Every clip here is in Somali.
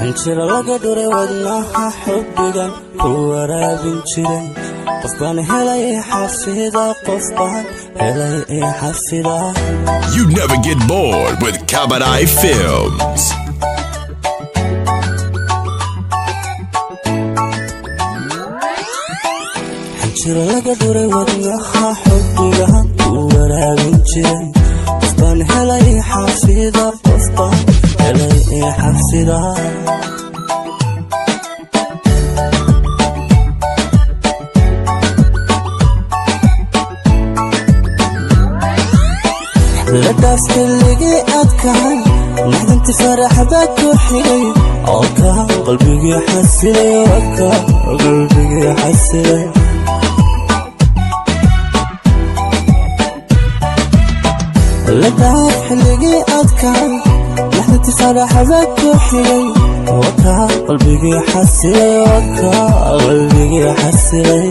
Xinjiro laga dhuray wadnaha xubbigan ku waraabin jiray. Qof baan helay xafida, qof baan helay ee xafida. You never get bored with Kabadai Films. Xinjiro laga dhuray wadnaha xubbigan ku waraabin jiray. Qof baan helay xafida, qof baan helay ee xafida. La dhaaf xilligii adkaan, naxdinti farax baa ku xigay oo ka qalbigii xasilay, oo ka qalbigii xasilay. La dhaaf xilligii adkaan, naxdinti farax baa ku xigay oo ka qalbigii xasilay, oo ka qalbigii xasilay.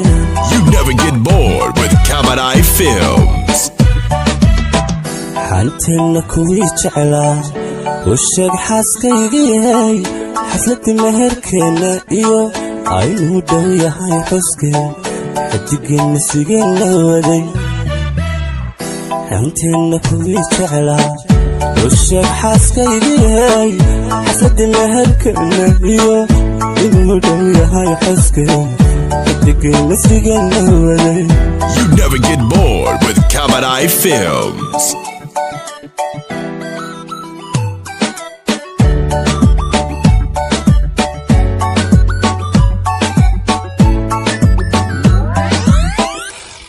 You never get bored with Kabadai Films. Xanteenna kuwii jeclaa u sheeg xaaskaygiyey, xafladii meherkeenna iyo aynuu dhow yahay xuskeen, xidigeenna sigeenna waday. Xanteenna kuwii jeclaa u sheeg xaaskaygiyey, xafladii meherkeenna iyo inuu dhow yahay xuskeen, xidigeenna sigeenna waday. You never get bored with Kabadai Films.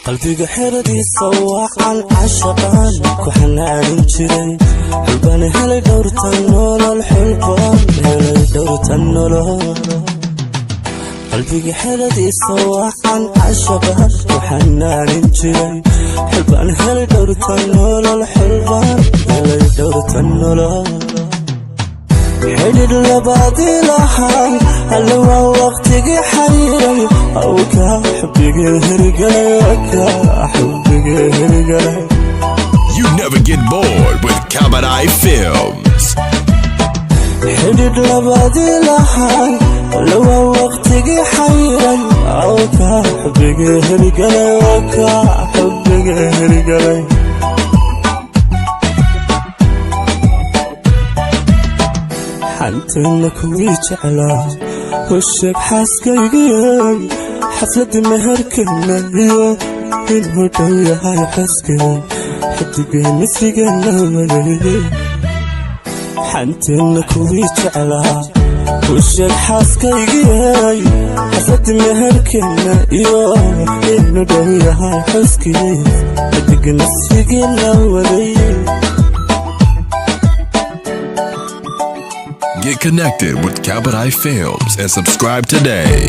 Qalbiga xeradiisa wacan cashaqaan ku xanaanin jiray. Xulbaan helay dhowrtan nolol, xulbaan helay dhowrtan nolol. Qalbiga xeradiisa wacan cashaqaan ku xanaanin jiray. Xulbaan helay dhowrtan nolol, xulbaan helay dhowrtan nolol. Xidhidh labaadii lahaa alle waa waqtigii xariiray, awka xubigii hirgalay, waka xubigii hirgalay. You never get bored with Kabadai Films. Xidhidh labaadii lahaa alle waa waqtigii xariiray, awka xubigii hirgalay, waka xubigii hirgalay. Xanteenna kuwii jeclaa u sheeg xaaskaygiyey, xafladii meherkeena iyo inuu dhow yahay xuskeen, xidigeenna sigeenna waday. Xanteenna kuwii jeclaa u sheeg xaaskaygiyey, xafladii meherkeena iyo inuu dhow yahay xuskeen, xidigeenna sigeenna waday. Get connected with Kabadai Films and subscribe today.